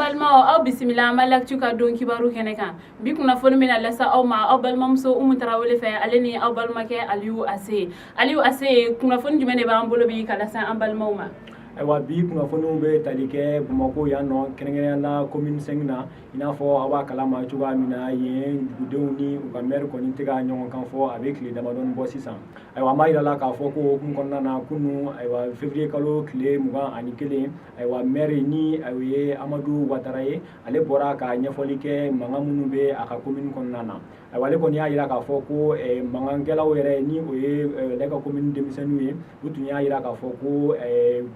Balimaw, aw bisimila Mali Actu ka don kibaru kɛnɛ kan. Bi kunnafoni bɛna lase aw ma aw balimamuso Umu Tarawele fɛ, ale ni aw balimakɛ Aliyu Ase. Aliyu Ase, kunnafoni jumɛn de b'an bolo bi ka lase an balimaw ma? Ayiwa, bi kunnafoniw bɛ tali kɛ Bamakɔ yan nɔ, kɛrɛnkɛrɛnnenya la commune 5 na. I n'a fɔ aw b'a kalama cogoya min na, yen dugudenw ni u ka maire kɔni tɛ ka ɲɔgɔn kan fɔ, a bɛ tile damadɔni bɔ sisan. Ayiwa, an b'a yira la k'a fɔ ko hukumu kɔnɔna na, kunun, ayiwa, février kalo tile 21, ayiwa, maire ni o ye Amadu Watara ye, ale bɔra ka ɲɛfɔli kɛ mankan minnu bɛ a ka commune kɔnɔna na. Ayiwa, ale kɔni y'a yira k'a fɔ ko mankankɛlaw yɛrɛ, ni o ye ale ka commune denmisɛnninw ye, u tun y'a yira k'a fɔ ko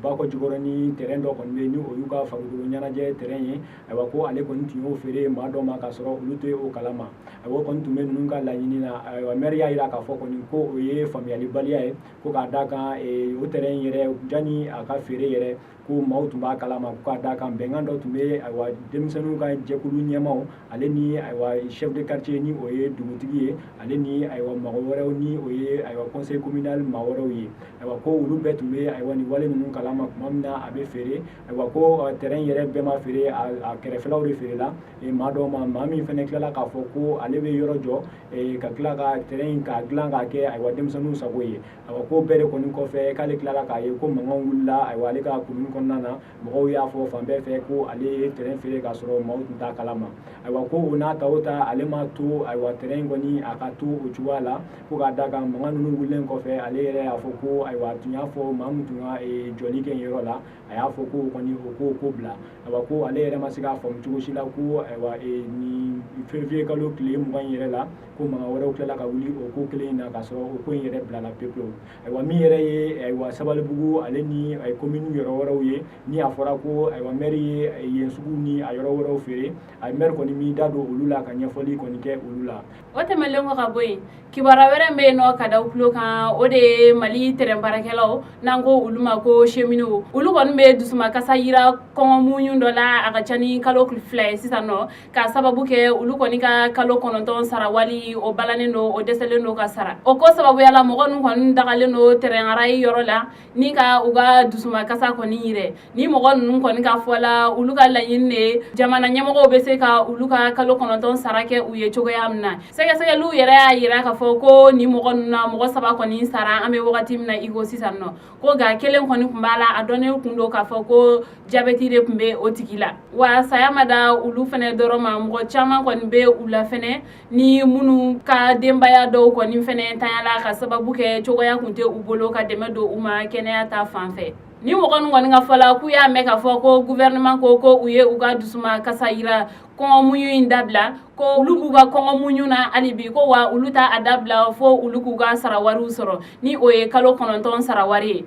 Bakɔ Jikɔrɔni terrain dɔ kɔni bɛ yen, ni o y'u ka farikolo ɲɛnajɛ terrain ye. Ayiwa, ko ale kɔni tun y'o feere maa dɔ ma k'a sɔrɔ olu tɛ o kalama. Ayiwa, o kɔni tun bɛ ninnu ka laɲini na. Ayiwa, maire y'a yira k'a fɔ kɔni ko o ye faamuyalibaliya ye, ko k'a da kan o terrain yɛrɛ, janni a ka feere yɛrɛ, ko maaw tun b'a kalama, ko k'a da kan bɛnkan dɔ tun bɛ, ayiwa, denmisɛnninw ka jɛkulu ɲɛmaaw, ale ni, ayiwa, chef de quartier, ni o ye dugutigi ye, ale ni, ayiwa, mɔgɔ wɛrɛw, ni o ye, ayiwa, conseil communal maa wɛrɛw ye. Ayiwa, ko olu bɛɛ tun bɛ, ayiwa, nin wale ninnu kalama tuma min na a bɛ feere. Ayiwa, ko terrain yɛrɛ bɛɛ ma feere, a kɛrɛfɛlaw de feerela maa dɔw ma. Maa min fana tilala k'a fɔ ko ale bɛ yɔrɔ jɔ ka tila ka terrain k'a dilan k'a kɛ, ayiwa, denmisɛnninw sago ye. Ayiwa, ko bɛɛ de kɔni kɔfɛ, k'ale tilala k'a ye ko mankan wulila, ayiwa, ale ka commune kɔnɔna na. Mɔgɔw y'a fɔ fan bɛɛ fɛ ko ale ye terrain feere k'a sɔrɔ maaw tun t'a kalama. Ayiwa, ko o n'a ta o ta, ale ma to, ayiwa, terrain kɔni a ka to o cogoya la, ko k'a da kan mankan ninnu wulilen kɔfɛ, ale yɛrɛ y'a fɔ ko, ayiwa, a tun y'a fɔ maa min tun ka jɔli kɛ yen yɔrɔ la, a y'a fɔ ko kɔni o ko bila. Ayiwa, ko ale yɛrɛ ma se k'a faamu cogo si la ko, ayiwa, nin février kalo tile 20 yɛrɛ la, ko mankan wɛrɛw tilala ka wuli o ko kelen in na, k'a sɔrɔ o ko in yɛrɛ bilala pewu pewu. Ayiwa, min yɛrɛ ye, ayiwa, Sabalibugu, ale ni commune yɔrɔ wɛrɛw ye, ni a fɔra ko, ayiwa, maire ye yen sugu ni a yɔrɔ wɛrɛw feere, a maire kɔni m'i da don olu la ka ɲɛfɔli kɔni kɛ olu la. O tɛmɛnlen kɔ ka bɔ yen, kibaruya wɛrɛ bɛ yen nɔ ka da tulo kan, o de ye Mali tɛrɛn baarakɛlaw, n'an ko olu ma ko cheminots. Olu kɔni bɛ dusumakasa yira kɔngɔ muɲu dɔ la, a ka ca ni kalo 2 ye sisan nɔ, k'a sababu kɛ olu kɔni ka kalo 9 sara wali o balannen don, o dɛsɛlen don ka sara. O ko sababuya la, mɔgɔ ninnu kɔni dagalen don tɛrɛn arayi yɔrɔ la ni ka u ka dusumakasa kɔni yɛrɛ. Ni mɔgɔ ninnu kɔni ka fɔ la, olu ka laɲini de ye jamana ɲɛmɔgɔw bɛ se ka olu ka kalo 9 sara kɛ u ye cogoya min na. Sɛgɛsɛgɛliw yɛrɛ y'a yira k'a fɔ ko ni mɔgɔ ninnu na, mɔgɔ saba kɔni sara an bɛ wagati min na i ko sisan nɔ, ko nka kelen kɔni tun b'a la, a dɔnnen kun don k'a fɔ ko jabɛti de tun bɛ o tigi la. Wa saya ma da olu fɛnɛ dɔrɔn ma, mɔgɔ caman kɔni bɛ u la fɛnɛ, ni minnu ka denbaya dɔw kɔni fɛnɛ tanyala ka sababu kɛ cogoya kun tɛ u bolo ka dɛmɛ don u ma kɛnɛya ta fan fɛ. Ni mɔgɔ ninnu kɔni ka fɔ la, k'u y'a mɛn k'a fɔ ko gouvernement ko u ye u ka dusuma kasa yira kɔngɔ muɲu in dabila, ko olu b'u ka kɔngɔ muɲu na hali bi, ko wa olu t'a a dabila fo olu k'u ka sara wariw sɔrɔ, ni o ye kalo 9 sara wari ye.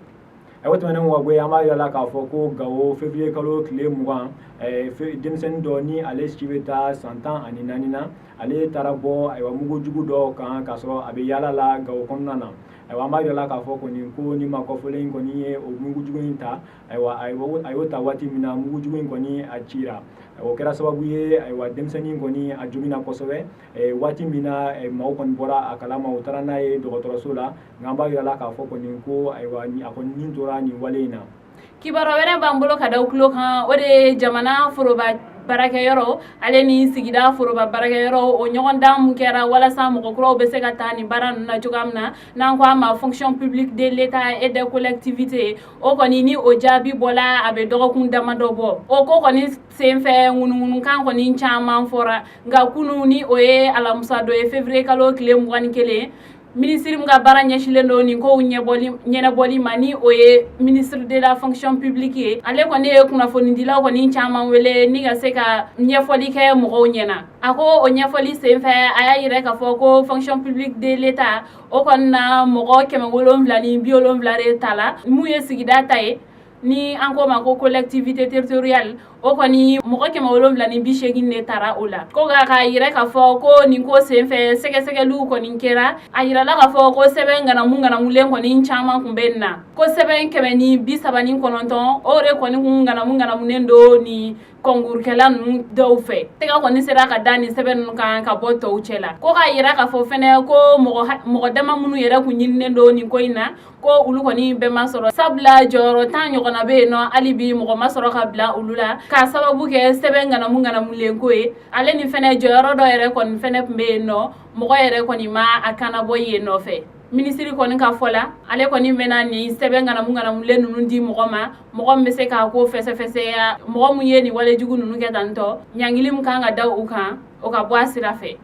Ayiwa, tɛmɛnen ka bɔ yen, an b'a yira la k'a fɔ ko Gawo, février kalo tile 20, denmisɛnnin dɔ, ni ale si bɛ taa san 14 na, ale taara bɔ, ayiwa, mugujugu dɔ kan k'a sɔrɔ a bɛ yaala la Gawo kɔnɔna na. Ayiwa, an b'a yira la k'a fɔ kɔni ko ni maa kɔfɔlen in kɔni ye o mugujugu in ta. Ayiwa, a y'o ta waati min na, mugujugu in kɔni a cira. O kɛra sababu ye, ayiwa, denmisɛnnin kɔni a joginna kosɛbɛ. Waati min na maaw kɔni bɔra a kalama, u taara n'a ye dɔgɔtɔrɔso la, nka an b'a yira la k'a fɔ kɔni ko, ayiwa, a kɔni nin tora nin wale in na. Kibaruya wɛrɛ b'an bolo ka da tulo kan, o de ye jamana foroba baarakɛyɔrɔ, ale ni sigida foroba baarakɛyɔrɔ, o ɲɔgɔndan mun kɛra walasa mɔgɔ kuraw bɛ se ka taa nin baara ninnu na cogoya min na, n'an ko a ma Fonction publique de l'État et des collectivités. O kɔni, ni o jaabi bɔla, a bɛ dɔgɔkun damadɔ bɔ. O ko kɔni senfɛ, ŋunuŋunukan kɔni caman fɔra, nka kunu, ni o ye alamisa dɔ ye, février kalo tile 21, minisiri min ka baara ɲɛsilen don nin kow ɲɛnabɔli ma, ni o ye ministre de la Fonction publique ye, ale kɔni ye kunnafonidilaw kɔni caman wele ni ka se ka ɲɛfɔli kɛ mɔgɔw ɲɛna. A ko o ɲɛfɔli senfɛ, a y'a yira k'a fɔ ko Fonction publique de l'État, o kɔni na, mɔgɔ 770 de ta la. Mun ye sigida ta ye, ni an ko ma ko collectivité territoriale, o kɔni mɔgɔ 780 de taara o la. Ko nka k'a yira k'a fɔ ko nin ko senfɛ, sɛgɛsɛgɛliw kɔni kɛra. A yirala k'a fɔ ko sɛbɛn ŋanamu ŋanamulen kɔni caman kun bɛ nin na, ko sɛbɛn 139, o de kɔni kun ŋanamu ŋanamunen don nin kɔnkurukɛla ninnu dɔw fɛ. Tɛgɛ kɔni sera ka da nin sɛbɛn ninnu kan ka bɔ tɔw cɛ la. Ko k'a yira k'a fɔ fɛnɛ ko mɔgɔ dama minnu yɛrɛ kun ɲininen don nin ko in na, ko olu kɔni bɛɛ ma sɔrɔ, sabula jɔyɔrɔ 10 ɲɔgɔnna bɛ yen nɔ, hali bi mɔgɔ ma sɔrɔ ka bila olu la. K'a sababu kɛ sɛbɛn ŋanamu ŋanamulen ko ye. Ale ni fɛnɛ jɔyɔrɔ dɔ yɛrɛ kɔni fɛnɛ tun bɛ yen nɔ, mɔgɔ yɛrɛ kɔni ma a kannabɔ yen nɔfɛ. Minisiri kɔni ka fɔ la, ale kɔni bɛna nin sɛbɛn ŋanamu ŋanamulen ninnu di mɔgɔ ma, mɔgɔ min bɛ se k'a ko fɛsɛfɛsɛya. Mɔgɔ min ye nin walejugu ninnu kɛ tantɔ, ɲangili min kan ka da u kan, o ka bɔ a sira fɛ.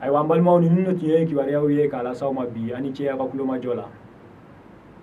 Ayiwa, an balimaw, ninnu tun ye kibaruyaw ye k'a lase aw ma bi. Ani ce aw ka kulomajɔ la.